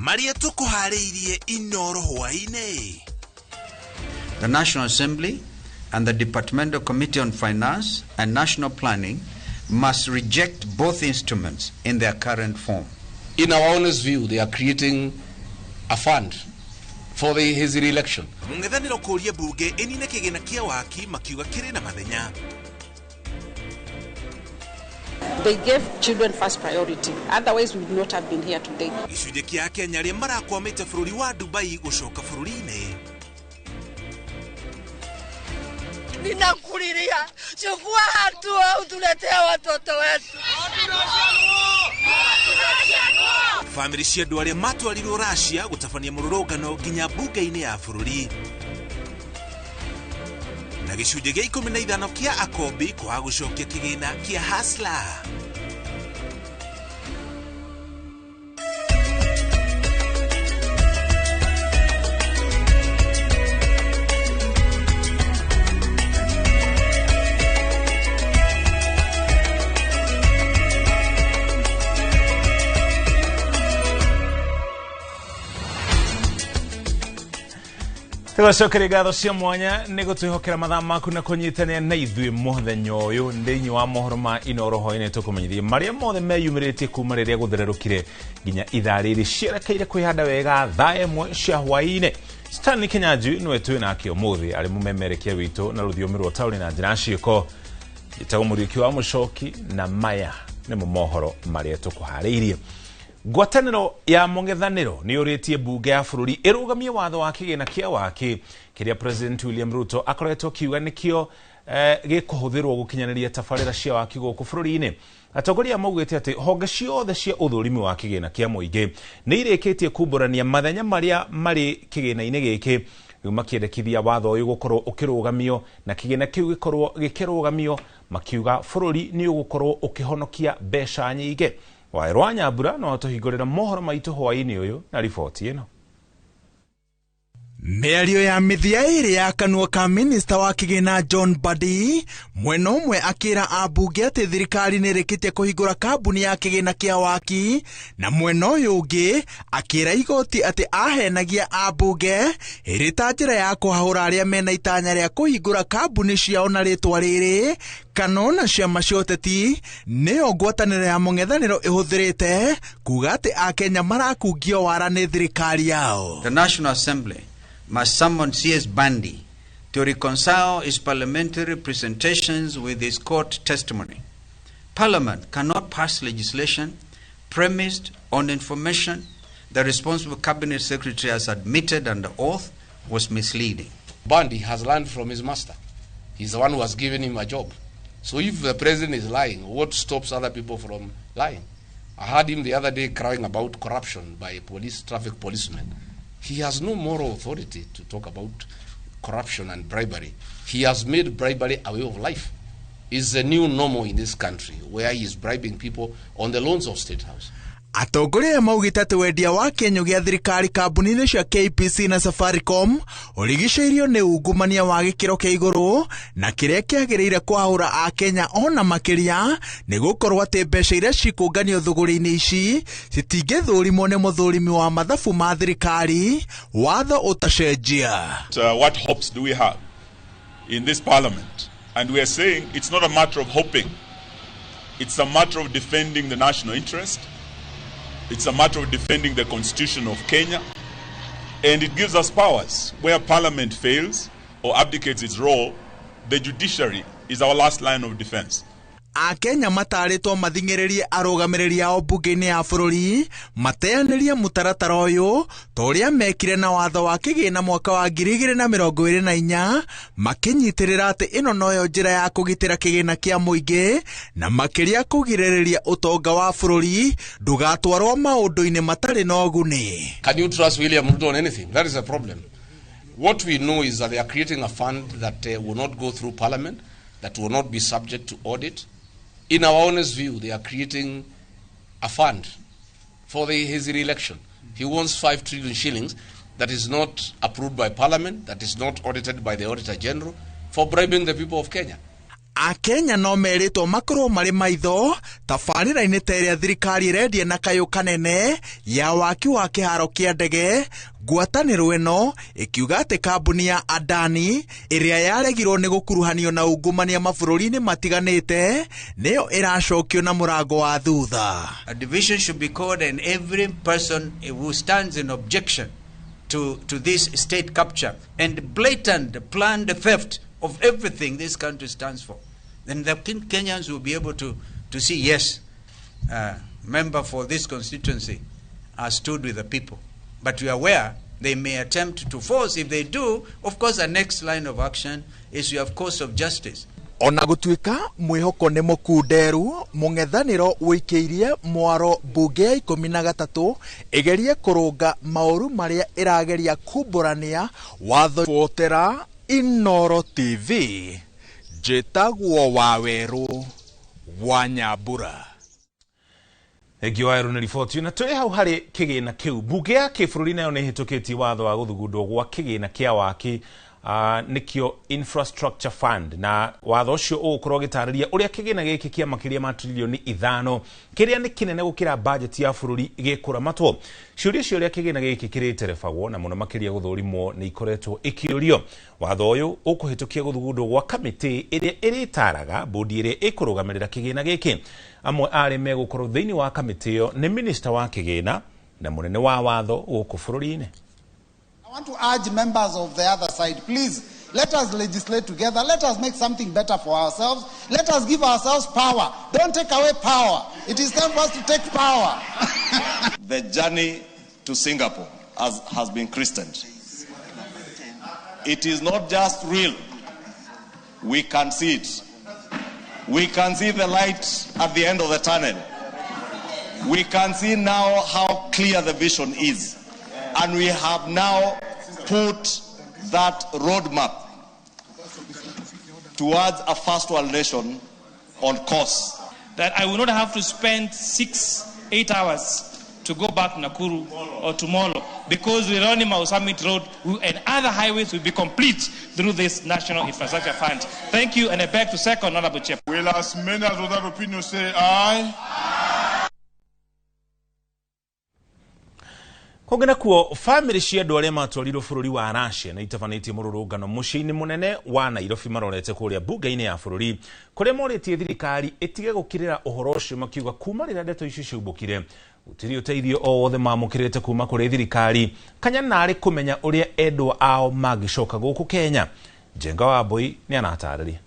Marĩa tũkũharĩirie Inoro hwaĩ-inĩ. The National Assembly and the Departmental Committee on Finance and National Planning must reject both instruments in their current form. In our honest view, they are creating a fund for his re-election. Mũng'ethanĩro kũũria mbunge ĩnine kĩgĩna kĩa waki makiuga kĩrĩ na mathenya. They gave children first priority. Otherwise, we would not have been here today. Gĩcunjĩ kĩa Kenya arĩa marakwamĩte bũrũri wa Dubai gũcoka bũrũri-inĩ. Ninakulilia, chukua hatua utuletee watoto wetu. Famĩlĩ cia andũ arĩa matwarirwo Russia gũtabania mũrũrũngano nginya mbunge-inĩ ya bũrũri. Na gĩcunjĩ gĩa 15 kĩa akombi kwaga gũcokia kĩgĩna kĩa Hustler. Tũgacokeria ngatho cia mwanya nĩ gũtwĩhokera mathaa maku na kũnyitanĩra na ithuĩ mũthenya ũyũ thĩinĩ wa mohoro ma Inoro hwaĩ-inĩ. Tũkũmenyithie marĩa mothe meyumĩrĩtie kuma rĩrĩa gũthererũkire nginya ithaa rĩrĩ cierekeire kwĩhanda wega thaa 1 cia hwaĩ-inĩ. Stanley Kinyanjui nĩwe twĩ nake ũmũthĩ arĩ mũmemerekia witũ na rũthiomi rwa taũni na njĩra ciĩko. Njĩtagwo Mũriũki wa Mũcoki na maya nĩmo mohoro marĩa tũkũharĩirie. Ngwatanĩro ya mũng'ethanĩro nĩ ũrĩtie mbunge ya bũrũri ĩrũgamie watho wa kĩgĩna kĩa waki kĩrĩa President William Ruto akoretwo akiuga nĩkĩo gĩkũhũthĩrwo gũkinyanĩria tabarĩra cia waki gũkũ bũrũri-inĩ. Atongoria maugĩte atĩ honge ciothe cia ũthũrimi wa kĩgĩna kĩa mũingĩ nĩ irĩkĩtie kumbũrania mathenya marĩa marĩ kĩgĩna-inĩ gĩkĩ, rĩu makĩendekithia watho ũyũ gũkorwo ũkĩrũgamio na kĩgĩna kĩu gĩkorwo gĩkĩrũgamio, makiuga bũrũri nĩ ũgũkorwo ũkĩhonokia mbeca nyingĩ. Waerwa Nyambura no atũhingũrĩra mohoro maitũ hwaĩ-inĩ ũyũ na riboti ĩno. Mĩario ya mĩthia ĩrĩ ya kanua ka minista wa kĩgĩna John Mbadi, mwena ũmwe akĩra ambunge atĩ thirikari nĩ ĩrĩkĩtie kũhingũra kambuni ya kĩgĩna kĩa waki, na mwena ũyũ ũngĩ akĩra igoti atĩ ahenagia ambunge ĩrĩ ta njĩra ya kũhahũra arĩa mena itanya rĩa kũhingũra kambuni ciao na rĩtwa rĩrĩ kana ona ciama cia ũteti. Nĩyo ngwatanĩro ya mũng'ethanĩro ĩhũthĩrĩte kuga atĩ Akenya marakungio wara nĩ thirikari yao. The National Assembly must summon CS Bandi to reconcile his parliamentary presentations with his court testimony. Parliament cannot pass legislation premised on information the responsible cabinet secretary has admitted under oath was misleading. Bandi has learned from his master. He's the one who has given him a job. So if the president is lying, what stops other people from lying? I heard him the other day crying about corruption by police, traffic policemen. He has no moral authority to talk about corruption and bribery. He has made bribery a way of life. It's the new normal in this country where he is bribing people on the loans of State House. Atongoria maugĩte atĩ wendia wa kĩenyũ gĩa thirikari kambuni-inĩ cia KPC na Safaricom ũrigicĩirio nĩ ungumania wa gĩkĩro kĩa igũrũ na kĩrĩa kĩagĩrĩire kwahũra Akenya ona makĩria nĩ gũkorwo atĩ mbeca iria cikũnganio thũgũrĩ-inĩ ici citingĩthũrimwo nĩ mũthũrimi wa mathabu ma thirikari watho ũtacenjia. What hopes do we have in this parliament? And we are saying it's not a matter of hoping. It's a matter of defending the national interest. It's a matter of defending the Constitution of Kenya, and it gives us powers. Where Parliament fails or abdicates its role, the judiciary is our last line of defense. Akenya matarĩtwo mathing'ĩrĩrie arũgamĩrĩri ao mbunge-inĩ ya bũrũri mateanĩrie mũtaratara ũyũ ta ũrĩa mekire na watho wa kĩgĩna mwaka wa 2024 makĩnyitĩrĩra atĩ ĩno noyo njĩra ya kũgitĩra kĩgĩna kĩa mũingĩ na makĩria kũgirĩrĩria ũtonga wa bũrũri ndũgatwarwo maũndũ-inĩ matarĩ na ũguni. Can you trust William Ruto on anything? That is a problem. What we know is that they are creating a fund that will not go through Parliament, that will not be subject to audit. In our honest view, they are creating a fund for his re-election. He wants 5 trillion shillings that is not approved by Parliament, that is not audited by the Auditor General, for bribing the people of Kenya. Akenya no merĩtwo makorwo marĩ maitho tabarĩra-inĩ ta ĩrĩa thirikari ĩrendia na kayũ kanene ya waki wa kĩharo kĩa ndege. Ngwatanĩro ĩno ĩkiuga atĩ kambuni ya Adani ĩrĩa yaregirwo nĩ gũkuruhanio na ungumania mabũrũri-inĩ matiganĩte nĩyo ĩracokio na mũrango wa thutha. A division should be called and every person who stands in objection to this state capture and blatant planned theft of everything this country stands for. Then the Kenyans will be able to see, yes, member for this constituency has stood with the people. But we are aware they may attempt to force. If they do, of course, the next line of action is you have course of justice. Ona gũtuĩka mwĩhoko nĩ mũkunderu, mũng'ethanĩro wĩikĩirie mwaro mbunge ya 13 ĩgerie kũrũnga maũru marĩa ĩrageria kumbũrania watho. Botera Inoro TV, njĩtagwo Wawerũ wa Nyambura. Thengio Wawerũ nĩ riboti. Na tũrĩ hau harĩ kĩgĩna kĩu, mbunge ya kĩbũrũri nayo nĩ ĩhĩtũkĩtie watho wa gũthugundwo gwa kĩgĩna kĩa waki, nĩkĩo Infrastructure Fund, na watho ũcio ũgũkorwo ũgĩtarĩria ũrĩa kĩgĩna gĩkĩ kĩa makĩria ma trilioni 5 kĩrĩa nĩ kĩnene gũkĩra bajeti ya bũrũri gĩkũramatwo. Ciũria cia ũrĩa kĩgĩna gĩkĩ kĩrĩterebagwo na mũno makĩria gũthũrimwo nĩ ikoretwo ikĩũrio. Watho ũyũ ũkũhĩtũkia gũthugundwo gwa kamĩtĩ ĩrĩa ĩrĩtaraga bodi ĩrĩa ĩkũrũgamĩrĩra kĩgĩna gĩkĩ. Amwe arĩa megũkorwo thĩinĩ wa kamĩtĩ ĩyo nĩ minista wa kĩgĩna na mũnene wa watho gũkũ bũrũri-inĩ. I want to urge members of the other side, please, let us legislate together. Let us make something better for ourselves. Let us give ourselves power. Don't take away power. It is time for us to take power. The journey to Singapore, as has been christened, it is not just real. We can see it. We can see the light at the end of the tunnel. We can see now how clear the vision is. And we have now put that roadmap towards a first world nation on course. That I will not have to spend 6-8 hours to go back to Nakuru or to Molo, because the Ronnie Mau Summit Road and other highways will be complete through this National Infrastructure Fund. Thank you, and I beg to second, Honorable Chair. Will as many as of that opinion say aye? Kũngĩ nakuo, bamĩrĩ cia andũ arĩa matwarirwo bũrũri wa Russia nĩ itabanĩtie mũrũrũngano mũciĩ-inĩ mũnene wa Nairobi marorete kũrĩa mbunge-inĩ ya bũrũri kũrĩa morĩtie thirikari ĩtige gũkirĩra ũhoro ũcio, makiuga kuma rĩrĩa ndeto icio ciumbũkire gũtirĩ ũteithio o wothe mamũkĩrĩte kuma kũrĩ thirikari kanya narĩ kũmenya ũrĩa endwa ao mangĩcoka gũkũ Kenya. Njenga wa Mbui nĩ anatarĩria.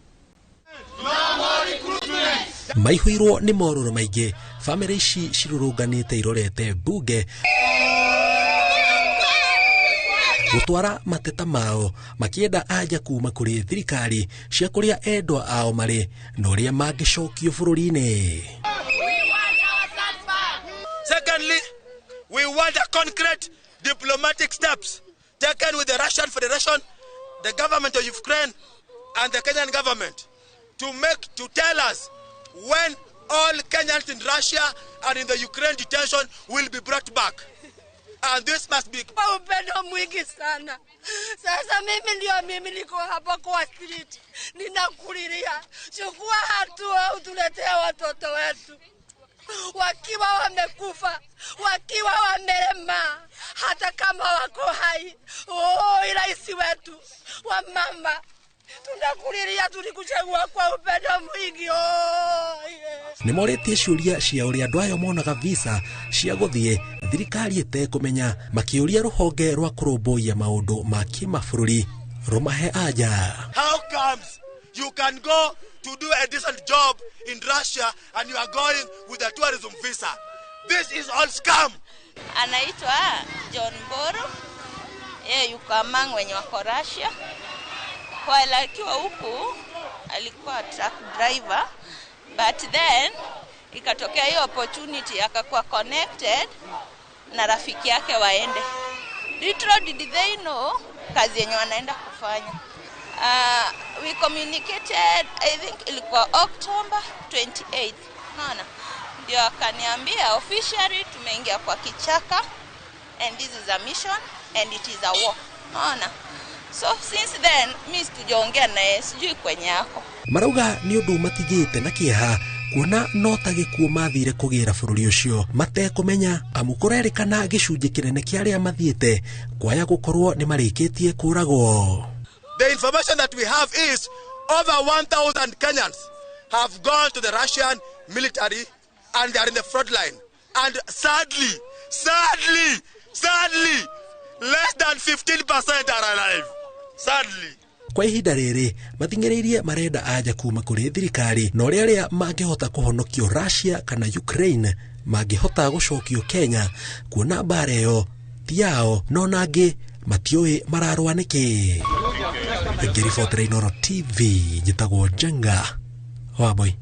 Maihũirwo nĩ morũrũ maingĩ, bamĩrĩ ici cirũrũnganĩte irorete mbunge gũtwara mateta mao makienda anja kuma kũrĩ thirikari cia kũrĩa endwa ao marĩ na ũrĩa mangĩcokio bũrũri-inĩ. Secondly, we want a concrete diplomatic steps taken with the Russian Federation, the government of Ukraine, and the Kenyan government to tell us when all Kenyans in Russia and in the Ukraine detention will be brought back. And this must be. Kwa upendo mwingi sana. Sasa mimi ndio mimi niko hapa kwa street. Ninakulilia. Chukua hatua utuletee watoto wetu. Wakiwa wamekufa, wakiwa wamelema, hata kama wako hai. Oh, rais wetu wa mama. Tunakulilia, tulikuchagua kwa upendo mwingi. Oh, yeah. Nĩ morĩtie ciũria cia ũrĩa andũ ayo monaga visa cia gũthiĩ thirikari ĩtekũmenya, makĩũria rũhonge rwa kũrũmbũiya maũndũ ma kĩmabũrũri rũmahe anja. How comes you can go to do a decent job in Russia and you are going with a tourism visa? This is all scam. Anaitwa John Boro. Yeye yuko among wenye wako Russia. Kwa akiwa huku alikuwa truck driver, but then ikatokea hiyo opportunity akakuwa connected na rafiki yake waende. Little did they know kazi yenye wanaenda kufanya. We communicated, I think ilikuwa October 28th. Unaona? Ndio akaniambia officially tumeingia kwa kichaka and this is a mission and it is a war. Unaona? So since then mimi sijaongea naye, sijui kwenye yako. Marauga nĩ ũndũ matigĩte na kĩeha kuona no ta gĩkuũ mathire kũgĩra bũrũri ũcio matekũmenya, amu kũrerĩkana gĩcunjĩ kĩnene kĩa arĩa mathiĩte kwaya gũkorwo nĩ marĩkĩtie kũragwo. The information that we have is over 1,000 Kenyans have gone to the Russian military and they are in the front line. And sadly, sadly, sadly, less than 15% are alive. Sadly. Kwa ihinda rĩrĩ mathing'ĩrĩirie marenda anja kuma kũrĩ thirikari na ũrĩa arĩa mangĩhota kũhonokio Russia kana Ukraine mangĩhota gũcokio Kenya, kuona mbara ĩyo ti yao no nangĩ matiũĩ mararũa nĩkĩ. Ngĩribotera Inooro TV njĩtagwo Njenga Wambui.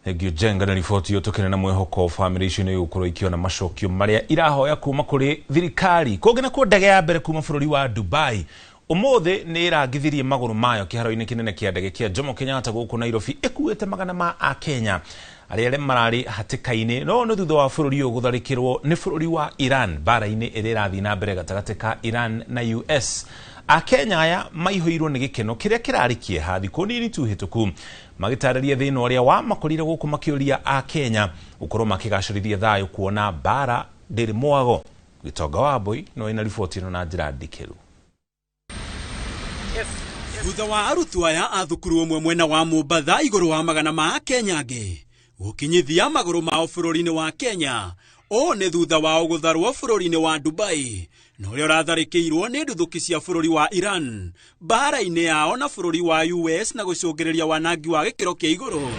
Thengiũ Njenga na riboti ĩyo. Tũkĩrĩ na mwĩhoko bamĩrĩ icio nĩ igũkorwo ikĩona macokio marĩa irahoya kuma kũrĩ thirikari. Kũngĩ nakuo, ndege ya mbere kuma bũrũri wa Dubai ũmũthĩ nĩ ĩrangithirie magũrũ mayo kĩharo-inĩ kĩnene kĩa ndege kĩa Jomo Kenyatta gũkũ Nairobi, ĩkuĩte magana ma akenya arĩa mararĩ hatĩka-inĩ, no nĩ thutha wa bũrũri ũyũ gũtharĩkĩrwo nĩ bũrũri wa Iran mbara-inĩ ĩrĩa ĩrathiĩ na mbere gatagatĩ ka Iran na US. Akenya aya maihũirwo nĩ gĩkeno kĩrĩa kĩrarĩ kĩeha thikũ nini tu hĩtũku, magĩtarĩria thĩna ũrĩa wamakorire gũkũ, makĩũria akenya gũkorwo makĩgacĩrithia thayũ kuona mbara ndĩrĩ mwago. Gĩtonga wa Mbui no ĩna riboti ĩno na njĩra ndikĩru. Thutha wa arutwo aya a thukuru ũmwe mwena wa Mombatha igũrũ wa magana ma akenya angĩ gũkinyithia magũrũ mao bũrũri-inĩ wa Kenya, ũũ nĩ thutha wao gũtharwo bũrũri-inĩ wa Dubai na ũrĩa ũratharĩkĩirwo nĩ nduthũki cia bũrũri wa Iran mbara-inĩ yao na bũrũri wa US na gũcũngĩrĩria wanangi wa gĩkĩro kĩa igũrũ.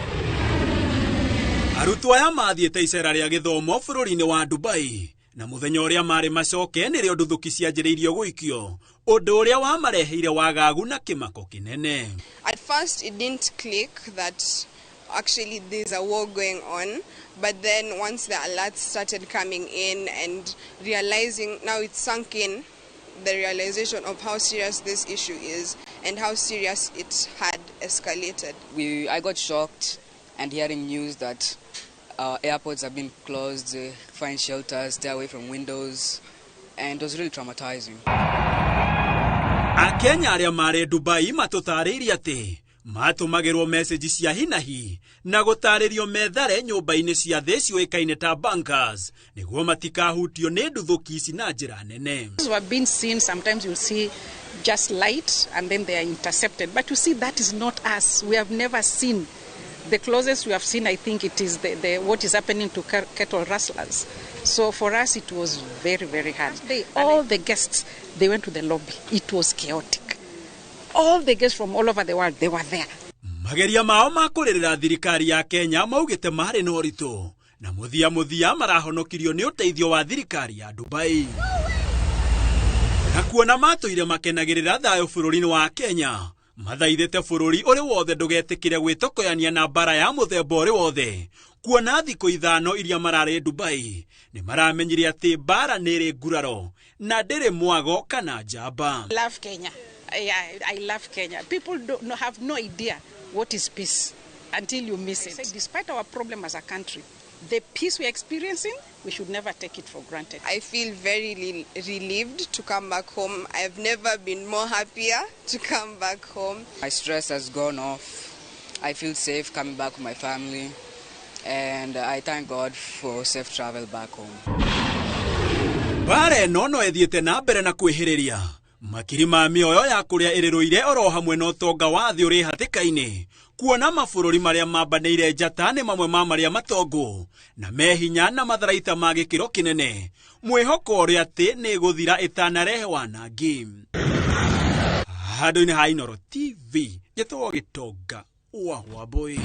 Arutwo aya mathiĩte icera rĩa gĩthomo bũrũri-inĩ wa Dubai na mũthenya ũrĩa marĩ macoke nĩrĩo nduthũki cianjĩrĩirio gũikio, ũndũ ũrĩa wamareheire wagagu na kĩmako kĩnene. At first it didn't click that actually there's a war going on, but then once the alerts started coming in and realizing, now it's sunk in, the realization of how serious this issue is and how serious it had escalated. I got shocked and hearing news that airports have been closed, find shelters, stay away from windows, and it was really traumatizing. Akenya arĩa marĩ Dubai matũtarĩirie atĩ matũmagĩrwo message cia hinahi na gũtarĩrio methare nyũmba-inĩ cia thĩ ciũĩkaine ta bunkers nĩguo matikahutio nĩ nduthũki ici na njĩra nene. Those who have been seen, sometimes you'll see just light and then they are intercepted. But you see, that is not us. We have never seen. The closest we have seen, I think, it is the what is happening to cattle rustlers. So for us, it was very, very hard. All the guests, they went to the lobby. It was chaotic. All the guests from all over the world, they were there. Mageria mao ma kũrĩrĩra thirikari ya Kenya maugĩte marĩ na ũritũ na mũthia mũthia marahonokirio nĩ ũteithio wa thirikari ya Dubai. Na kuona matũire makenagĩrĩra thayũ bũrũri-inĩ wa Kenya, mathaithĩte bũrũri ũrĩ wothe ndũgetĩkĩre gwĩtokoyania na mbara ya mũthemba ũrĩ wothe, kuona thikũ 5 iria mararĩ Dubai nĩ maramenyire atĩ mbara nĩ ĩrĩ nguraro na ndĩrĩ mwago kana njamba. I love Kenya. Yeah, I love Kenya. People don't have no idea what is peace until you miss it. Despite our problem as a country, the peace we are experiencing, we should never take it for granted. I feel very relieved to come back home. I've never been more happier to come back home. My stress has gone off. I feel safe coming back with my family, and I thank God for safe travel back home. Mbara ĩno no ĩthiĩte na mbere na kwĩhĩrĩria makiri ma mĩoyo ya kũrĩa ĩrĩrũire oro hamwe na ũtonga wa thĩ ũrĩ hatĩka-inĩ, kuona mabũrũri marĩa mambanĩire njata nĩ mamwe ma marĩa matongo na mehinya na matharaita ma gĩkĩro kĩnene, mwĩhoko ũrĩa atĩ nĩ ĩgũthira ĩtanarehe wanangi. Handũ-inĩ ha Inooro TV, njĩtagwo Gĩtonga wa Wambui.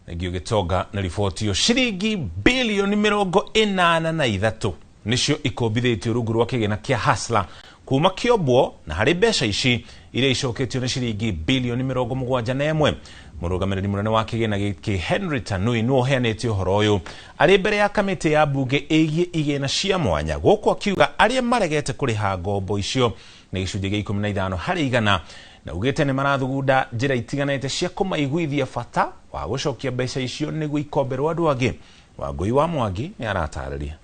Thengio Gĩtonga na riboti ĩyo. Ciringi bilioni 83 nĩcio ikombithĩtio rungu rwa kĩgĩna kĩa Hustler kuma kĩombwo, na harĩ mbeca ici iria icoketio nĩ ciringi bilioni 71. Mũrũgamĩrĩri mũnene wa kĩgĩna gĩkĩ Henry Tanui nĩwe ũheanĩte ũhoro ũyũ arĩ mbere ya kamĩtĩ ya mbunge ĩgiĩ igĩna cia mwanya, gũkũ akiuga arĩa maregete kũrĩha ngombo icio nĩ gĩcunjĩ gĩa 15 harĩ igana, na ugĩte nĩ marathugunda njĩra itiganĩte cia kũmaiguithia bata wa gũcokia mbeca icio nĩguo ikomberwo andũ angĩ. Wangũi wa Mwangi nĩ aratarĩria.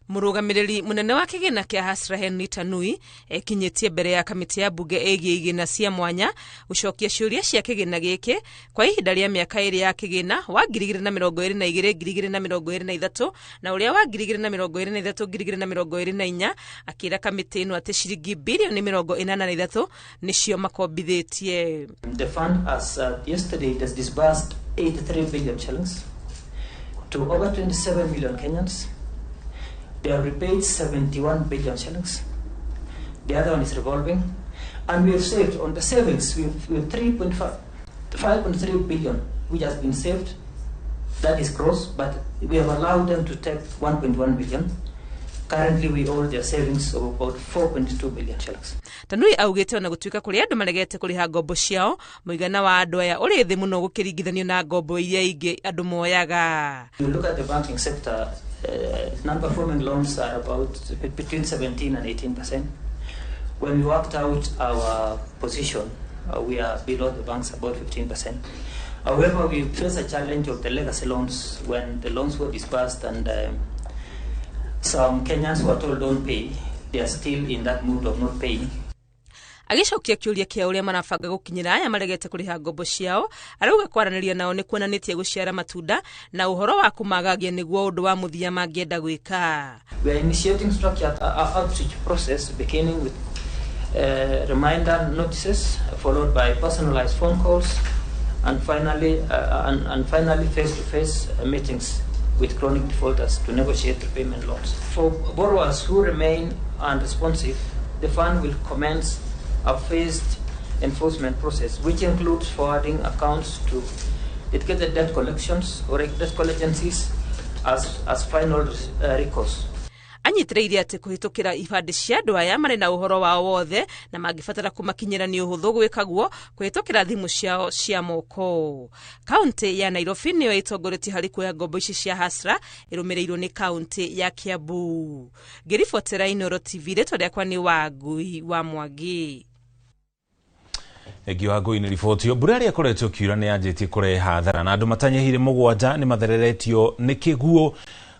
Mũrũgamĩrĩri mũnene wa kĩgĩna kĩa Hustler Henry Tanui ekinyĩtie mbere ya kamĩtĩ ya mbunge ĩgiĩ igĩna cia mwanya gũcokia ciũria cia kĩgĩna gĩkĩ kwa ihinda rĩa mĩaka ĩrĩ ya kĩgĩna wa 2022 2023 na ũrĩa wa 2023 2024, akĩra kamĩtĩ ĩno atĩ ciringi birioni 83 nĩcio makombithĩtie. The fund as yesterday it has disbursed 83 billion shillings to over 27 million Kenyans. They have repaid 71 billion shillings. The other one is revolving. And we have saved on the savings, we have 5.3 billion, which has been saved. That is gross, but we have allowed them to take 1.1 billion. Currently, we hold their savings of about 4.2 billion shillings. Tanui augĩte ona gũtuĩka kũrĩ andũ maregete kũrĩha ngombo ciao, mũigana wa andũ aya ũrĩ thĩ mũno gũkĩringithanio na ngombo iria ingĩ andũ moyaga. You look at the banking sector, non-performing loans are about between 17 and 18%. When we worked out our position, we are below the banks about 15%. However, we face a challenge of the legacy loans when the loans were disbursed and some Kenyans were told don't pay. They are still in that mood of not paying. Agĩcokia kĩũria kĩa ũrĩa marabanga gũkinyĩra aya maregete kũrĩha ngombo ciao, arauga kwaranĩria nao nĩ kuonanĩtie gũciara matunda na ũhoro wa kũmagagia nĩguo ũndũ wa mũthia mangĩenda gwĩka. We are initiating structured outreach process beginning with reminder notices followed by personalized phone calls and finally face-to-face meetings with chronic defaulters to negotiate repayment loans. For borrowers who remain unresponsive, the fund will commence a phased enforcement process, which includes forwarding accounts to dedicated debt collections or debt collection agencies as final recourse. Anyitĩrĩire atĩ kũhĩtũkĩra ibandĩ cia andũ aya marĩ na ũhoro wao wothe na mangĩbatara kũmakinyĩra nĩ ũhũthũ gwĩkaguo kũhĩtũkĩra thimũ ciao cia moko. Kaũntĩ ya Nairobi nĩyo ĩtongoretie harĩ kuoya ngombo ici cia Hustler, ĩrũmĩrĩirwo nĩ kaũntĩ ya Kiambu. Ngĩribotera Inooro TV, rĩtwa rĩakwa nĩ Wangui wa Mwangi. Egi wa ngui nĩ riboti mbura ĩrĩa ĩkoretwo ĩkiura nĩ yanjĩtie kũrehe hathara na andũ matanyihĩire 7 nĩ mathereretio nĩ kĩguũ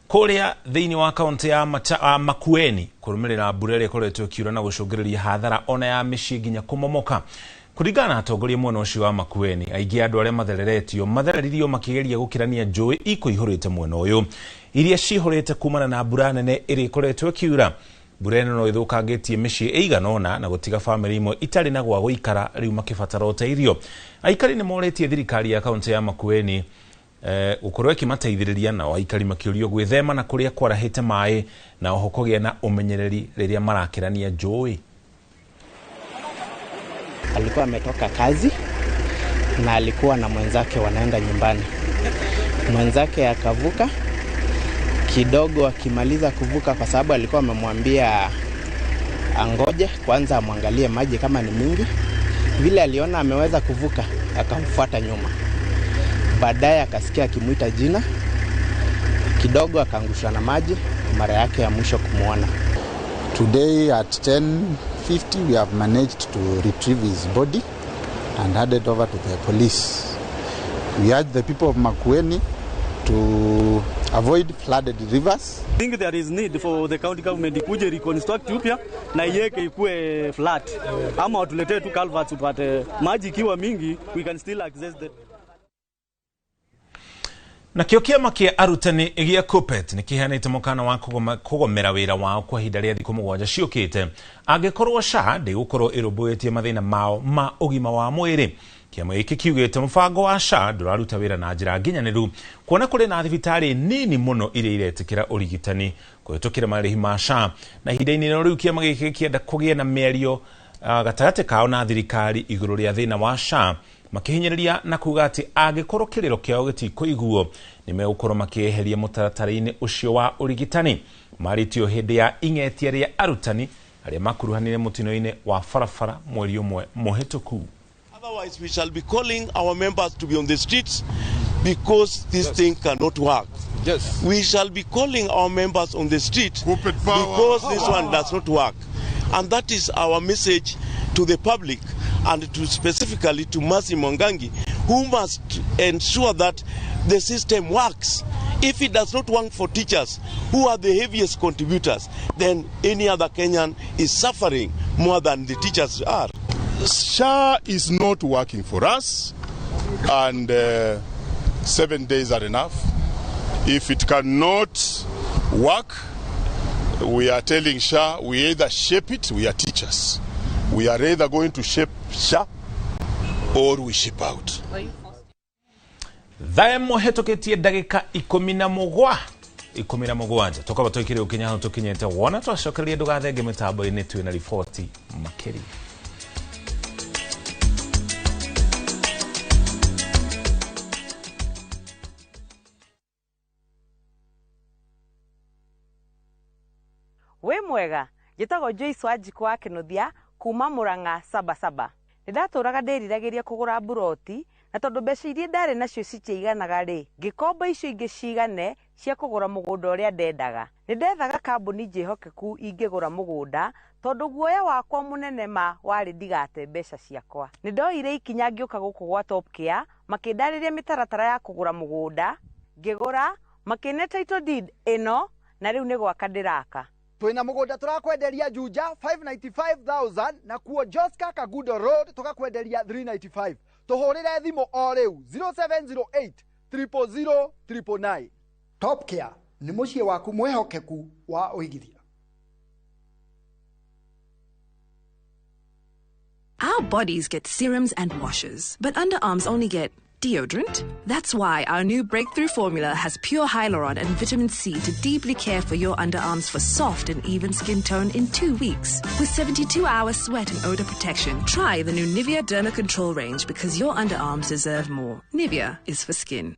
kũrĩa thĩinĩ wa kaunti ya Makueni kũrũmĩrĩra mbura ĩrĩa ĩkoretwo ĩkiura na gũcũngĩrĩria hathara ona ya mĩciĩ nginya kũmomoka. Kũringana na atongoria mwena ũcio wa Makueni, aingĩ a andũ arĩa mathereretio mathereririo makĩgeria gũkĩrania njũĩ ikũihũrĩte mwena ũyũ iria cihũrĩte kumana na mbura nene ĩrĩa ĩkoretwo ĩkiura. Mbura ĩno no ĩthũkangĩtie mĩciĩ ĩigana ũna na gũtiga bamĩrĩ imwe itarĩ na gwa gũikara rĩu makĩbatara ũteithio. Aikari nĩ morĩtie thirikari ya kaunti ya Makueni gũkorwo ĩkĩmateithĩrĩria, nao aikari makĩũrio gwĩthema na kũrĩa kwarahĩte maĩ na oho kũgĩa na ũmenyereri rĩrĩa marakĩrania njũĩ. Alikuwa ametoka kazi na alikuwa na mwenzake wanaenda nyumbani. Mwenzake akavuka kidogo, akimaliza kuvuka, kwa sababu alikuwa amemwambia angoje kwanza amwangalie maji kama ni mingi. Vile aliona ameweza kuvuka akamfuata nyuma. Baadaye akasikia akimuita jina kidogo, akaangushwa na maji, mara yake ya mwisho kumuona. Today at 10:50 we have managed to retrieve his body and hand it over to the police. We urge the people of Makueni to avoid flooded rivers. I think there is need for the county government ikuje reconstruct upya na iweke ikue flat, ama watuletee tu culverts, but maji ikiwa mingi we can still access the. Nakĩo kĩama kĩa arutani gĩa KUPPET nĩ kĩheanĩte mũkana wa kũgomera wĩra wao kwa ihinda rĩa thikũ 7 ciũkĩte angĩkorwo SHA ndĩgũkorwo ĩrũmbũĩtie mathĩna mao ma ũgima wa mwĩrĩ. Kĩama gĩkĩ kiugĩte mũbango wa SHA ndũraruta wĩra na njĩra nginyanĩru kuona kũrĩ na thibitarĩ nini mũno iria iretĩkĩra ũrigitani kũhĩtũkĩra marĩhi ma SHA, na ihinda-inĩ rĩu rĩu kĩama gĩkĩ gĩkĩenda kũgĩe na mĩario gatagatĩ kao na thirikari igũrũ rĩa thĩna wa SHA, makihinyĩrĩria na kuga atĩ angĩkorwo kĩrĩro kĩao gĩtikũiguo nĩ megũkorwo makĩeheria mũtaratara-inĩ ũcio wa ũrigitani. Marĩtio hĩndĩ ya ing'etia rĩa arutani arĩa makuruhanire mũtino-inĩ wa barabara mweri ũmwe mũhĩtũku. Otherwise we shall be calling our members to be on the streets because this thing cannot work. Yes. We shall be calling our members on the street because this one does not work. And that is our message to the public and to specifically to Mercy Mwangangi, who must ensure that the system works. If it does not work for teachers, who are the heaviest contributors, then any other Kenyan is suffering more than the teachers are. SHA is not working for us, and 7 days are enough. If it cannot work, we are telling SHA, we either shape it, we are teachers. We are either going to shape SHA or we ship out. Thaa ĩmwe hĩtũkĩtie ndagĩka 17 tũkorwo tũikĩrĩ ũkinya hau tũkinyĩte wona twacokereria ndũgathenge mĩtambo-inĩ twĩ na riboti makĩria. Wĩ mwega, njĩtagwo Joyce Wanjikũ wa Kĩnuthia kuma Murang'a Sabasaba. Nĩ ndatũraga ndĩriragĩria kũgũra mburoti na tondũ mbeca iria ndarĩ nacio citiaiganaga rĩ, ngĩkomba icio ingĩ cigane cia kũgũra mũgũnda ũrĩa ndendaga. Nĩ ndethaga kambuni njĩhokeku ingĩgũra mũgũnda tondũ guoya wakwa mũnene ma warĩ ndigate mbeca ciakwa. Nĩ ndoire ikinya ngĩũka gũkũ gwa Top Care, makĩndarĩria mĩtaratara ya kũgũra mũgũnda, ngĩgũra, makĩne title deed ĩno na rĩu nĩ gwaka ndĩraka. Twina mugunda turakwenderia Juja 595,000 na kuo Joska Kagudo Road tukakwenderia 395. Tuhurire thimu o riu 0708 000 999. Top Care ni muciĩ waku mwihokeku wa uigithia. Our bodies get serums and washes, but underarms only get deodorant. That's why our new breakthrough formula has pure hyaluron and vitamin C to deeply care for your underarms for soft and even skin tone in 2 weeks. With 72-hour sweat and odor protection, try the new Nivea Derma Control range because your underarms deserve more. Nivea is for skin.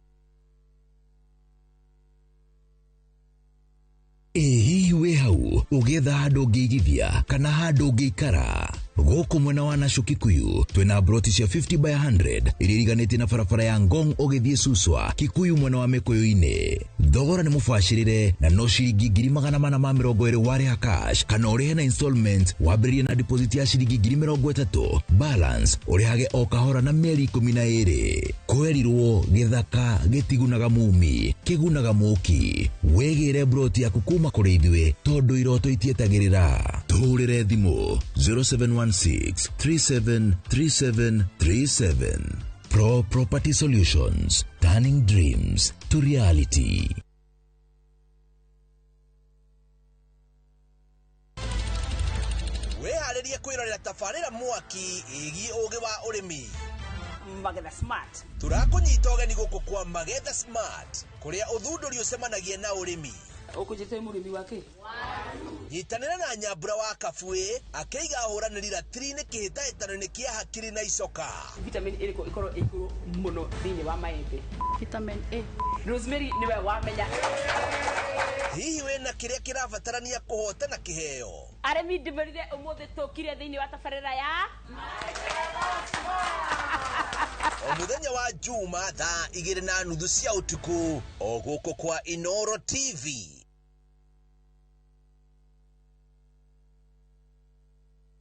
Ĩ hihi wĩ hau ũgĩetha handũ ũngĩigithia kana handũ ũngĩikara? Gũkũ mwena wa Nashu Kikuyu twĩna broti cia 50 by 100 iria iriganĩtie na barabara ya Ngong ũgĩthiĩ Suswa Kikuyu mwena wa Mĩkũyũ-inĩ. Thogora nĩ mũbacĩrĩre na no ciringi 420 warĩha cash kana ũrĩhe na installment wambĩrĩrie na deposit ya ciringi 30,000 balance ũrĩhage o kahora na mĩeri 12. Kwerirwo gĩthaka gĩtigunaga mumi kĩgunaga mũki. Wĩgĩre broti yaku kuma kũrĩ ithuĩ tondũ iroto itietagĩrĩra. Tũhũrĩre thimũ 0716 3737 37. Pro Property Solutions, turning dreams to reality. Wĩharĩrie kwĩrorera tabarĩra mwaki ĩgiĩ ũgĩ wa ũrĩmi. Magetha Smart. Tũrakũnyita ũgeni gũkũ kwa Magetha Smart kũrĩa ũthundũri ũcemanagia na ũrĩmi. Ũkũnjĩte mũrĩmi wake? Nyitanĩra na Nyambura wa Kabue akĩiga ahũranĩri ratiri-inĩ kĩhĩtahĩtano-inĩ kĩa hakiri na icoka. Vitamin ĩrĩkũ ĩkorwo ĩ igũrũ mũno thĩinĩ wa maembe? Vitamin A. Rosemary nĩwe wamenya. Hihi wĩna kĩrĩa kĩrabatarania kũhotana kĩheo? Arĩmi ndĩmerire ũmũthĩ tũkire thĩinĩ wa tabarĩra ya O mũthenya wa Juma thaa 2:30 cia ũtukũ o gũkũ kwa Inoro TV.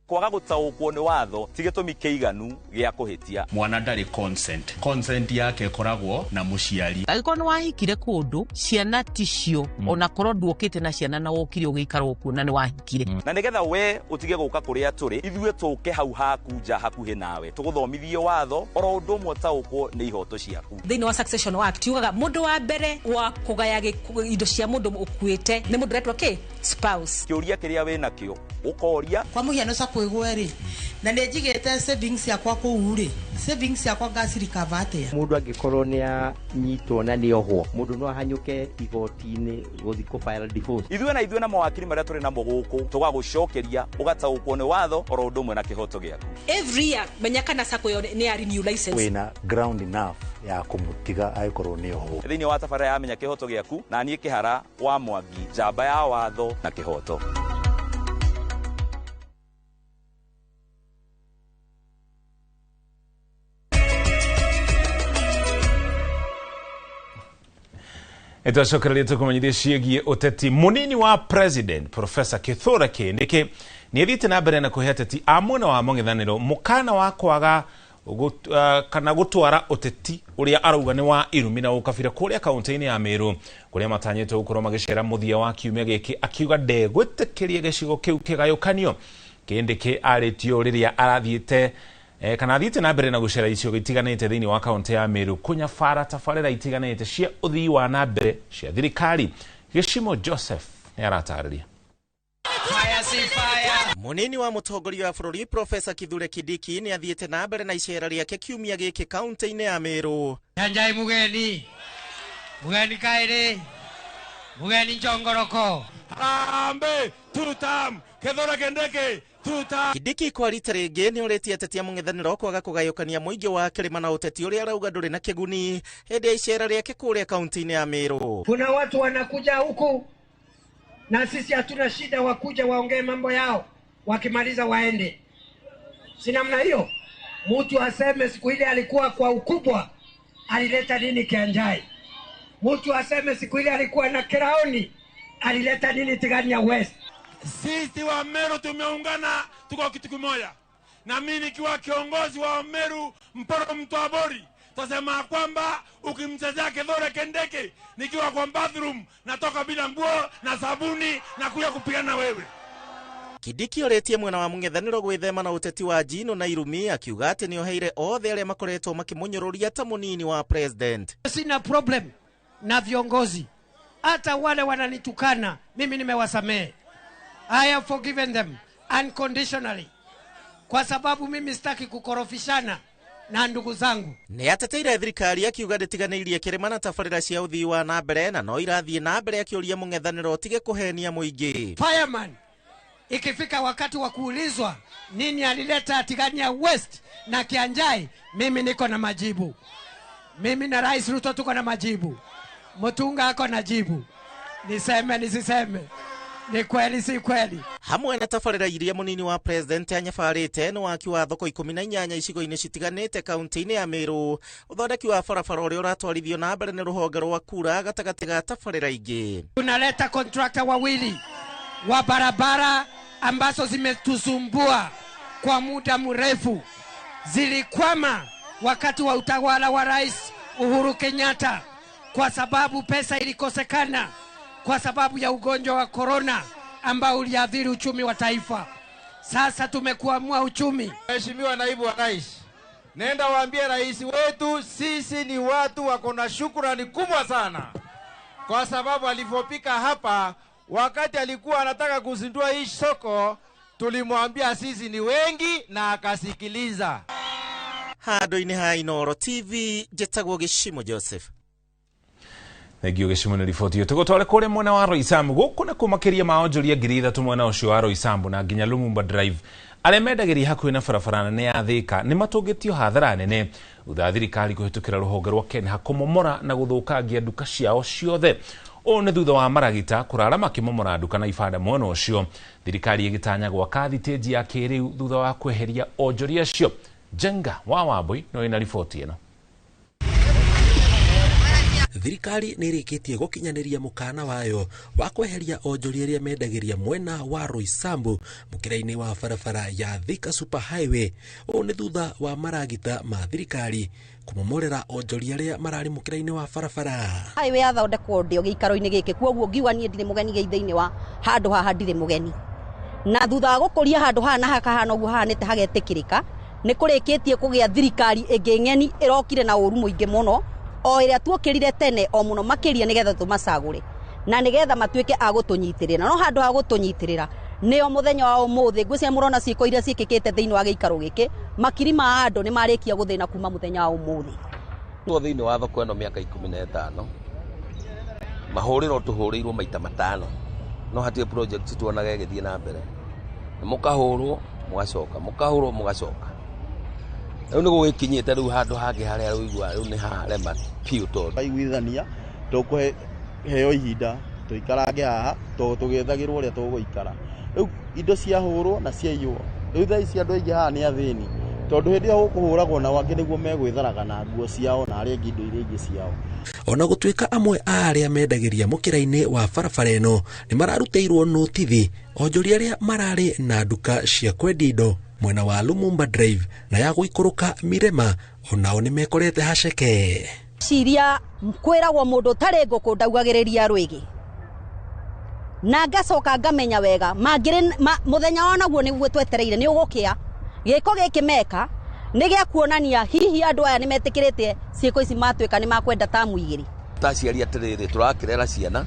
Kwaga gũtaũkwo nĩ watho ti gĩtũmi kĩiganu gĩa kũhĩtia. Mwana ndarĩ consent. Consent yake ĩkoragwo na mũciari. Angĩkorwo nĩ wahikire kũndũ ciana ticio ona korwo nduokĩte na ciana na wokire ũgĩikara okuo na nĩ wahikire. Na nĩgetha we ũtige gũka kũrĩa tũrĩ ithuĩ tũke hau haku nja hakuhĩ nawe tũgũthomithie watho oro ũndũ ũmwe ũtaũkwo nĩ ihoto ciaku. Thĩinĩ wa Succession Act yugaga mũndũ wa mbere wa kũgaya indo cia mũndũ ũkuĩte nĩ mũndũ ũretwo kĩ? Spouse. Kĩũria kĩrĩa wĩnakĩo ũkoria. Kwa mũhiano kwigwe ri na nĩ njigĩte savings yakwa kũu rĩ, savings yakwa ngacirikava atĩa? Mũndũ angĩkorwo nĩ anyitwo na nĩ ohwo, mũndũ no ahanyũke igoti-inĩ gũthiĩ kũ file divorce. Ithuĩ na ithuĩ na mawakiri marĩa tũrĩ namo gũkũ tũgagũcokeria ũgataũkwo nĩ watho oro ũndũ ũmwe na kĩhoto gĩaku. Every year menya kana sacco ĩyo nĩ ya renew license. Wĩna ground enough ya kũmũtiga angĩkorwo nĩ ohwo. Thĩinĩ wa tabarĩra ya Menya Kĩhoto Gĩaku na niĩ Kĩhara wa Mwangi, njamba ya watho na kĩhoto. Nĩtwacokereria tũkũmenyithia ciĩgiĩ ũteti. Mũnini wa President Professor Kithure Kindiki nĩ athiĩte na mbere na kũhe ateti a mwena wa mũng'ethanĩro mũkana wa kwaga kana gutwara uteti uria arauga ni wa irumi na ukabira kuria kaunti-ini ya Meru kuria matanyitwo gukorwo magicera muthia wa kiumia giki akiuga ndegwitikiria gicigo kiu kigayukanio Kindiki aritio riria arathiite kana athiite na mbere na gucera icigo itiganite thiini wa kaunti ya Meru kunyabara tabarira itiganite cia uthii wa na mbere cia thirikari. Gicimo Joseph ni aratariria. Munini wa mutongoria wa bururi Profesa Kithure Kindiki ni athiite na mbere na icera riake kiumia giki kaunti-ini ya Meru. Nyanjai mugeni mugeni kairi mugeni njongoroko Harambee tutam Kithure Kindiki tutam. Kindiki kwa rita ringi ni oritie ateti a mung'ethaniro kwaga kugayukania muingi wa kirima na uteti uria arauga nduri na kiguni hindi ya icera riake kuria kaunti-ini ya Meru. Kuna watu wanakuja huku na sisi hatuna shida, wakuja waongee mambo yao, wakimaliza waende. Si namna hiyo? Mtu aseme siku ile alikuwa kwa ukubwa alileta nini Kianjai? Mtu aseme siku ile alikuwa na Kiraoni alileta nini Tigania West? Sisi wa Meru tumeungana, tuko kitu kimoja. Na mimi nikiwa kiongozi wa Meru Mporo Mtwabori, tasema kwamba ukimchezea Kithure Kindiki nikiwa kwa bathroom natoka bila nguo na sabuni na kuja kupigana wewe. Kindiki oretie mwena wa mung'ethaniro gwithema na uteti wa njino na irumi akiuga ati nioheire othe aria makoretwo makimunyururia ta munini wa president. Sina problem na viongozi, hata wale wananitukana mimi nimewasamehe. I have forgiven them unconditionally, kwa sababu mimi sitaki kukorofishana na ndugu zangu. Ni ateteire thirikari akiuga nditiganĩirie kĩrĩma na tabarĩra cia ũthii wa na mbere na no irathiĩ na mbere akĩũria mũng'ethanĩro ũtige kũhenia mũingĩ. Fireman ikifika wakati wa kuulizwa nini alileta Tigania West na Kianjai, mimi niko na majibu. Mimi na Rais Ruto tuko na majibu. Mutunga ako na jibu. Niseme nisiseme? Ni kweli si kweli? Hamwe na tabarĩra iria munini wa president anyabarĩte nĩ waki wa thoko 18 icigo-inĩ citiganĩte kaunti-inĩ ya Meru, ũthondeki wa barabara ũrĩa ũratwarithio na mbere nĩ rũhonge rwa kura gatagatĩ ga tabarĩra ingĩ. Tunaleta contractor wawili wa barabara ambazo zimetusumbua kwa muda mrefu, zilikwama wakati wa utawala wa Rais Uhuru Kenyatta kwa sababu pesa ilikosekana kwa sababu ya ugonjwa wa corona ambao uliathiri uchumi wa taifa. Sasa tumekuamua uchumi. Mheshimiwa Naibu wa Rais, nenda waambie rais wetu sisi ni watu wako na shukrani kubwa sana, kwa sababu alipofika hapa wakati alikuwa anataka kuzindua hii soko tulimwambia sisi ni wengi na akasikiliza. Handũ-inĩ ha Inooro TV njĩtagwo Gĩcimo Joseph. Thengio Gĩcimo nĩ riboti ĩyo. Tũgũtware kũrĩa mwena wa Roysambu gũkũ na kũmakĩria ma onjoria 3,000 mwena ũcio wa Roysambu na nginya Lumumba Drive arĩa mendagĩria hakuhĩ na barabara nene ya Thika nĩ matũngĩtio hathara nene thutha wa thirikari kũhĩtũkĩra rũhonge rwa KENHA kũmomora na gũthũkangia nduka ciao ciothe. Ũũ nĩ thutha wa maragita kũrara makĩmomora nduka na ibanda mwena ũcio, thirikari ĩgĩtanya gwaka thitĩnji ya kĩrĩu thutha wa kweheria onjoria acio. Jenga wa Wambui no ĩna riboti ĩno. Thirikari nĩ ĩrĩkĩtie gũkinyanĩria mũkana wayo wa kweheria onjoria arĩa mendagĩria mwena wa Roysambu mũkĩra-inĩ wa barabara ya Thika Super Highway. Ũũ nĩ thutha wa maragita ma thirikari kũmomorera onjoria arĩa mararĩ mũkĩra-inĩ wa barabara. Highway yathondekwo ndĩ o gĩikaro-inĩ gĩkĩ, kwoguo ngiuga niĩ ndirĩ mũgeni thĩinĩ wa handũ haha, ndirĩ mũgeni. Na thutha wa gũkũria handũ haha na hakahana ũguo hahanĩte hagetĩkĩrĩka, nĩ kũrĩkĩtie kũgĩa thirikari ĩngĩ ng'eni ĩrokire na ũru mũingĩ mũno o ĩrĩa tuokĩrire tene o mũno makĩria nĩgetha tũmacagũre na nĩgetha matuĩke a gũtũnyitĩrĩra. No handũ ha gũtũnyitĩrĩra nĩo mũthenya wa ũmũthĩ ngwĩciria mũrona ciĩko iria ciĩkĩkĩte thĩinĩ wa gĩikaro gĩkĩ, makiri ma andũ nĩ marĩkia gũthĩna kuma mũthenya wa ũmũthĩ. Tuo thĩinĩ wa thoko ĩno mĩaka 15 mahũrĩro tũhũrĩirwo maita 5 no hatirĩ project tuonaga ĩgĩthiĩ na mbere. Mũkahũrwo mũgacoka, mũkahũrwo mũgacoka. Rĩu nĩ gũgĩkinyĩte rĩu handũ hangĩ harĩa ũigua rĩu nĩ harema biũ tondũ aiguithania tũkũheo ihinda tũikarange haha tũgĩethagĩrwo ũrĩa tũgũikara. Rĩu indo ciahũrwo na ciaiywo, rĩu thaa ici andũ aingĩ haha nĩ athĩni tondũ hĩndĩ ĩyo gũkũhũragwo nao angĩ nĩguo megwĩtharaga na nguo ciao na arĩa angĩ indo iria ingĩ ciao. Ona gũtuĩka amwe a arĩa mendagĩria mũkĩra-inĩ wa barabara ĩno nĩ mararutĩirwo notithi, onjoria arĩa mararĩ na nduka cia kwendia indo mwena wa Lumumba Drive na ya gũikũrũka Mirema onao nĩ mekorete haceke. Ciria kwĩragwo mũndũ ũtarĩ ngũkũ ndaugagĩrĩria rwĩgĩ. Na ngacoka ngamenya wega mangĩrĩ mũthenya onaguo nĩguo twetereire nĩ ũgũkĩa. Gĩko gĩkĩ meka nĩ gĩa kuonania hihi andũ aya nĩ metĩkĩrĩte ciĩko ici matuĩka nĩ makwenda tamu igĩrĩ. Ta aciari atĩrĩrĩ, tũrakĩrera ciana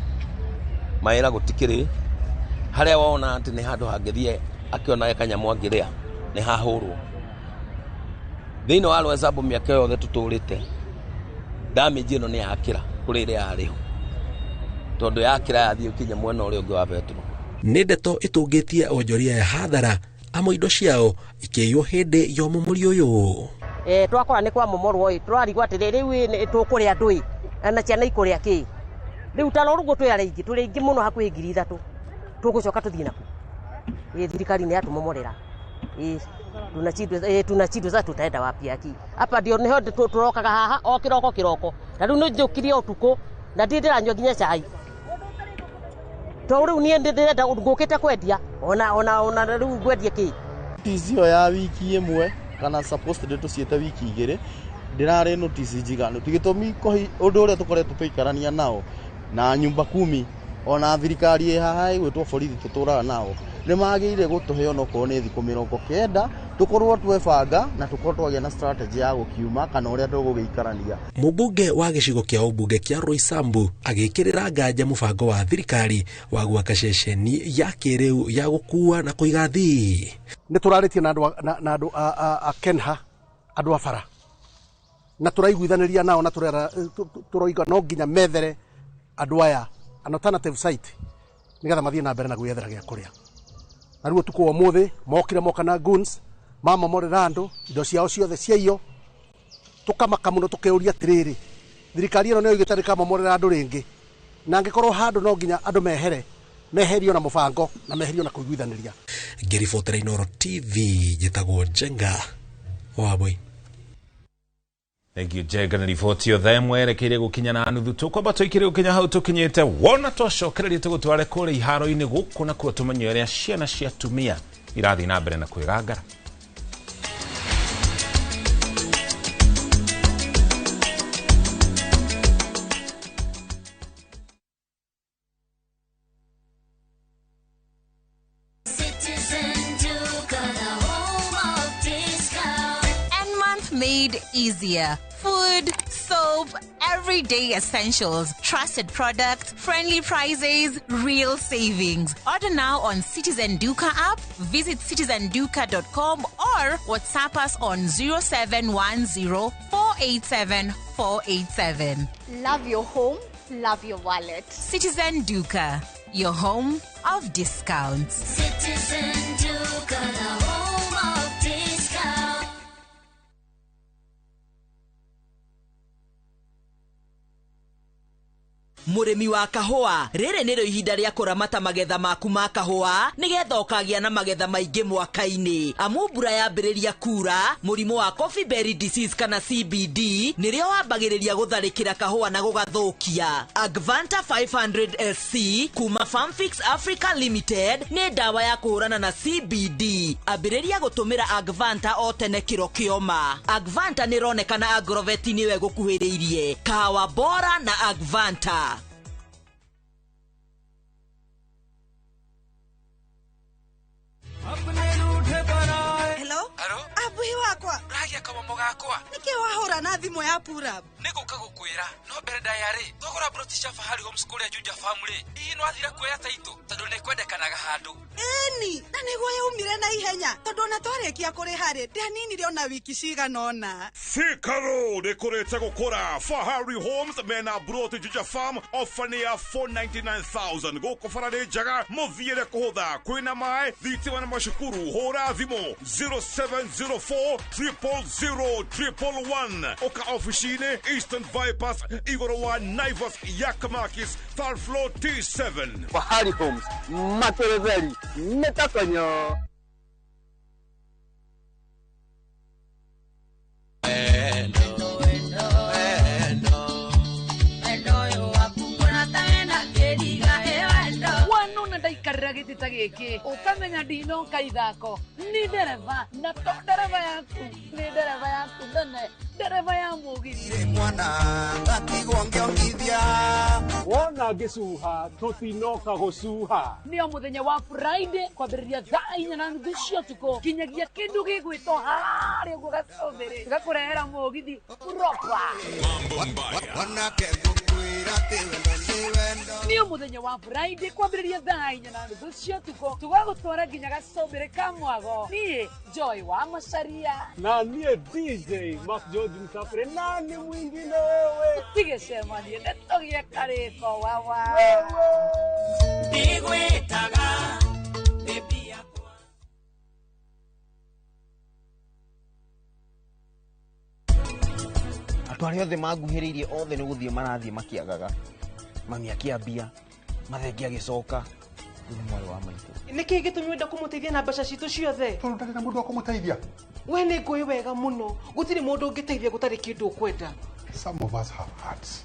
mawĩra gũtikĩrĩ harĩa wona atĩ nĩ handũ hangĩthiĩ akĩonaga kanyamũ angĩrĩa nĩ hahũrwo. Thĩinĩ wa Roysambu mĩaka yothe tũtũrĩte damage ĩno nĩ yakĩra kũrĩ ĩrĩa yarĩ ho, tondũ yakĩra yathiĩ kinya mwena ũrĩa ũngĩ wa betũrũ. Nĩ ndeto ĩtũngĩtie onjoria ya hathara amwe indo ciao ikĩiywo hĩndĩ ya ũmomori ũyũ. Twakora nĩ kwamomorwo ĩ, tũrarigwo atĩrĩ rĩu ĩ, tũkũrĩa andũ ĩ, na ciana ikũrĩa kĩ? Rĩu ta rora ũguo twĩ arĩa aingĩ, tũrĩ aingĩ mũno hakuhĩ 3,000, tũgũcoka tũthiĩ nakũ? Ĩ, thirikari nĩ yatũmomorera. Ĩ, tunashindwa sasa tutaenda wapi aki? Hapa ndio niho tũrokaga haha o kĩroko kĩroko, na rĩu nĩ njũkire ũtukũ na ndirĩ ndĩranyua nginya cai, tondũ rĩu niĩ ndĩrenda ngũkĩte kwendia ona rĩu ngwendie kĩ? Notice ĩyo ya wiki ĩmwe kana supposed tũciĩte wiki igĩrĩ ndĩrarĩ notice njiganu. Ti gĩtũmi ũndũ ũrĩa tũkoretwo tũikarania nao na nyumba kumi ona thirikari ĩ haha ĩgwĩtwo borithi tũtũraga nao nĩ magĩrĩire gũtũhe onokorwo nĩ thikũ 90 tũkorwo twebanga na tũkorwo twagĩa na strategy ya gũkiuma kana ũrĩa tũgũgĩikarania. Mũmbunge wa gĩcigo kĩa ũmbunge kĩa Roysambu agĩkĩrĩra nganja mũbango wa thirikari wa gwaka ceceni ya kĩrĩu ya gũkua na kũiga athii. Nĩ tũrarĩtie na andũ na andũ a Kenha, andũ a bara, na tũraiguithanĩria nao na tũroiga no nginya methere andũ aya an alternative site nĩgetha mathiĩ na mbere na gwĩethera gĩa kũrĩa. Na rĩu ũtukũ wa ũmũthĩ mokire moka na goons mamomorera andũ indo ciao ciothe ciaiywo. Tũkamaka mũno tũkĩũria atĩrĩrĩ, thirikari ĩno nĩyo ĩgĩte ndĩkamomorera andũ rĩngĩ, na angĩkorwo handũ no nginya andũ mehere, meherio na mũbango na meherio na kũiguithanĩria. Ngĩribotera Inooro TV njĩtagwo Njenga Wambui. Thank you Njenga na riboti yo. Thaa ĩmwe yerekeire gũkinya na nuthu, tũkwamba tũikire gũkinya hau tũkinyĩte. Wona twacokereria tũgũtware kũrĩa iharo-inĩ gũkũ nakuo tũmenye ũrĩa ciana cia atumia irathiĩ na mbere na kwĩgangara. Citizen Duka, the home of discount. And month made easier. Food, soap, everyday essentials, trusted products, friendly prices, real savings. Order now on Citizen Duka app, visit citizenduka.com or WhatsApp us on 0710 487 487. Love your home, love your wallet. Citizen Duka, your home of discounts. Citizen Duka, the home of discount. Mũrĩmi wa kahũa, rĩrĩ nĩrĩo ihinda rĩa kũramata magetha maku ma kahũa nĩgetha ũkagĩa na magetha maingĩ mwaka-inĩ, amu mbura yambĩrĩria kura, mũrimũ wa coffee berry disease kana CBD nĩrĩo wambagĩrĩria gũtharĩkĩra kahũa na gũgathũkia. Agvanta 500 SC kuma Farmfix Africa Limited nĩ ndawa ya kũhũrana na CBD. Ambĩrĩria gũtũmĩra Agvanta o tene kĩro kĩoma. Agvanta nĩ ĩronekana agroveti nĩwe gũkuhĩrĩirie. Kahawa bora na Agvanta. Hello? Abuhi wakwa. Ragia kamomo gakwa. Nĩkĩ wahũra na thimũ ya purab? Nĩ gũka gũkwĩra no mbere ndaya rĩ, twagũra broti cia Fahari Homes kũrĩa Juja Farm rĩ, hihi nĩwathire kuoya taitũ tondũ nĩ kwendekanaga handũ? Ĩni, na nĩguo yaumire na ihenya tondũ ona twarĩkia kũrĩha rĩ, ndianinire ona wiki cigana ũna. Thika Road ĩkũrĩte gũkũra. Fahari Homes mena broti Juja Farm, ofa nĩ ya 499,000. Gũkũ bara nĩ njega, mũthiĩre kũhũtha, kwĩna maĩ, thitima na macukuru. Hũra thimũ 0704 000 111. Ũka ofici-inĩ Eastern Bypass igũrũ wa Naivas Yakamakis third floor T7. Fahari Homes materetheri mĩtakonyo. Wanona ndaikarĩra gĩtĩ ta Gĩkĩ ũkamenya ndinoka ithako ni ndereba na to ndereba yaku ni ndereba yaku nene ndereba ya mũgithi. Mwana ngatigwo ngĩongithia wona ngĩcuha tũtinoka gũcuha. Nĩo mũthenya wa Friday kwambĩrĩria thaa 4:30 cia ũtukũ nginyagia kĩndũ gĩgwĩtwo harĩa ũguo gacũmbĩrĩ gakũrehera mũgithi proper. Wanake ngũkwĩra atĩ wendo nĩ wendo. Nĩo mũthenya wa Friday kwambĩrĩria thaa 4:30 cia ũtukũ tũgagũtwara nginya gacũmbĩrĩ ka mwago. Niĩ Joy wa Macaria na niĩ DJ Mark George Msafiri na nĩ mwingine wewe tũtigĩcemanie nĩtũgĩe karĩko wawa. Ndigwĩtaga baby yakwa. Andũ arĩa othe manguhĩrĩirie othe nĩ gũthiĩ marathiĩ makĩagaga. Mami akĩambia, mathenge agĩcoka, rĩu nĩ mwarĩ wa maitũ. Nĩkĩ gĩtũmi wenda kũmũteithia na mbeca citũ ciothe? Tondũ ndarĩ na mũndũ wa kũmũteithia. We nĩ ngũĩ wega mũno, gũtirĩ mũndũ ũngĩteithia gũtarĩ kĩndũ ũkwenda. Some of us have hearts.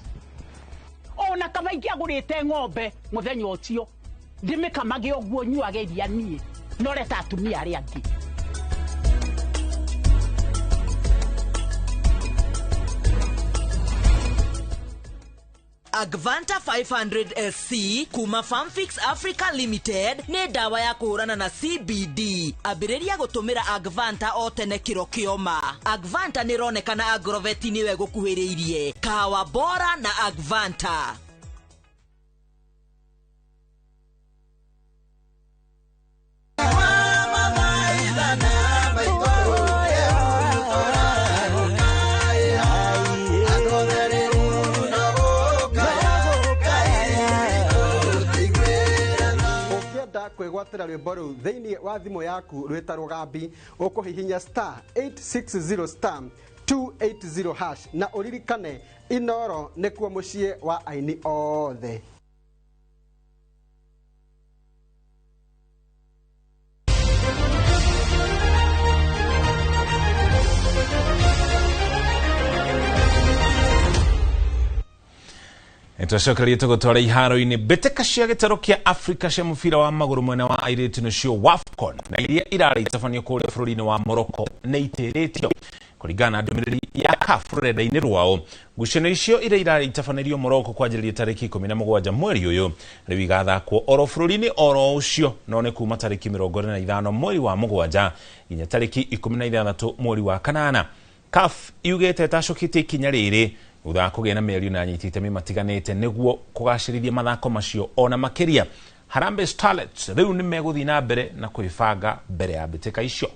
Ona kama ingĩagũrĩte ng'ombe mũthenya ũcio ndĩmĩkamage ũguo nyuage iria niĩ noreta atumia arĩa angĩ. Agvanta 500 SC kuma Farmfix Africa Limited nĩ ndawa ya kũhũrana na CBD. Ambĩrĩria gũtũmĩra Agvanta o tene kĩro kĩoma. Agvanta nĩ ĩronekana Agrovet nĩwe gũkuhĩrĩirie. Kahawa bora na Agvanta. Kwĩgwatĩra rwĩmbo rũu thĩinĩ wa thimũ yaku rwĩta rũgambi ũkũhihinya star 860 star 280 hash na ũririkane Inoro nĩkuo mũciĩ wa aini othe. Twacokererie tũgũtwara iharo-inĩ mbĩtĩka cia gĩtarũ kĩa Afrika cia mũbira wa magũrũ mwena wa airĩtu nĩcio WAFCON na iria irarĩ itabanio kũrĩa bũrũri-inĩ wa Morocco nĩ itĩrĩtio kũringana na ndũmĩrĩri ya CAF rũrenda-inĩ rwao. Ngucanio icio iria irarĩ itabanĩrio Morocco kwanjĩrĩria tarĩki 17 mweri ũyũ rĩu igathakwo oro bũrũri-inĩ oro ũcio no nĩ kuma tarĩki 25 mweri wa 7 nginya tarĩki 16 mweri wa 8. CAF yugĩte ĩtacũkĩtie ikinya rĩrĩ thutha wa kũgĩa na mĩario na anyiti itemi matiganĩte nĩguo kũgacĩrithia mathako macio ona makĩria. Harambee Starlets rĩu nĩ megũthiĩ na mbere na kwĩbanga mbere ya mbĩtĩka icio.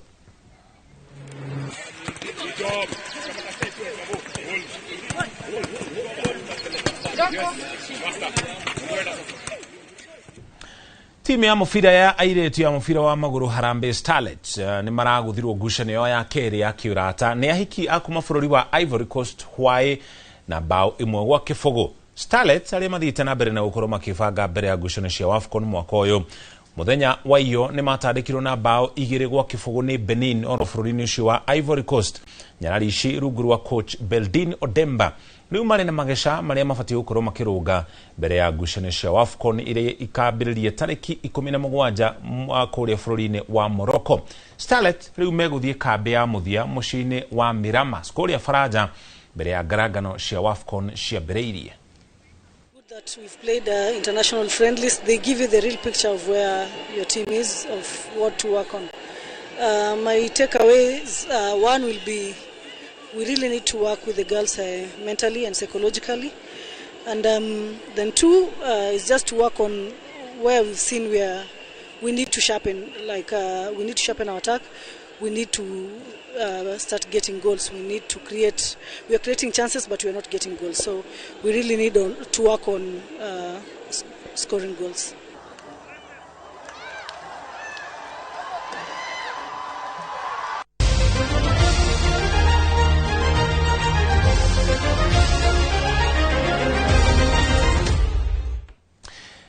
Timu ya mũbira ya airĩtu ya mũbira wa magũrũ Harambee Starlets nĩ maragũthirwo ngucanio ya kerĩ ya kĩũrata nĩ ahiki a kuma bũrũri wa Ivory Coast hwaĩ na bao 1-0. Starlets arĩa mathiĩte na mbere na gũkorwo makĩbanga mbere ya ngucanio cia WAFCON mwaka ũyũ mũthenya wa iyo nĩ matandĩkirwo na bao 2-0 nĩ Benin oro bũrũri-inĩ ũcio wa Ivory Coast. Nyarari ici rungu rwa coach Beldin Odemba rĩu marĩ na mageca marĩa mabatiĩ gũkorwo makĩrũnga mbere ya ngucanio cia WAFCON iria ikambĩrĩria tarĩki 17 kũrĩa bũrũri-inĩ wa Morocco. Starlet rĩu megũthiĩ kambĩ ya mũthia mũciĩ-inĩ wa Miramas kũrĩa Faranja mbere ya ngarangano cia WAFCON ciambĩrĩirie. That we've played international friendlies, they give you the real picture of where your team is, of what to work on. My takeaways, one will be we really need to work with the girls mentally and psychologically, and then two is just to work on where we've seen where we need to sharpen, like we need to sharpen our attack, we need to start getting goals, we need to create, we are creating chances but we are not getting goals, so we really need to work on scoring goals.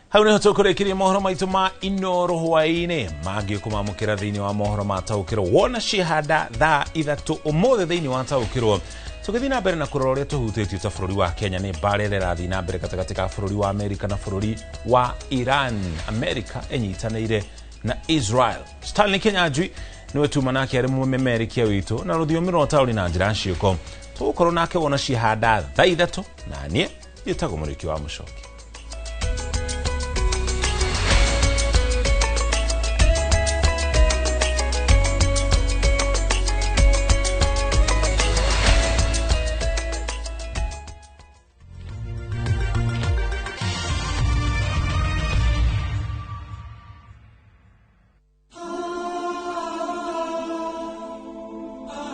Hau niho tũkũrĩkĩria mohoro maitũ ma Inoro hwaĩ-inĩ mangĩ ũkũmamũkĩra thĩinĩ wa mohoro ma Taũkĩrwo wona ciehanda thaa 3 ũmũthĩ thĩinĩ wa Taũkĩrwo tũgĩthiĩ na mbere na kũrora ũrĩa tũhutĩtio ta bũrũri wa Kenya nĩ mbara ĩrĩa ĩrathiĩ na mbere gatagatĩ ka bũrũri wa Amerika na bũrũri wa Iran. Amerika ĩnyitanĩire Na Israel. Stanley Kinyanjui niwe tuma nake arĩ mũmemerekia witũ na rũthiomi rwa taũri na njĩra ciĩko. Tũgũkorwo nake wona cihanda thaa 3 na niĩ njĩtagwo Mũrĩki wa Mũcoki.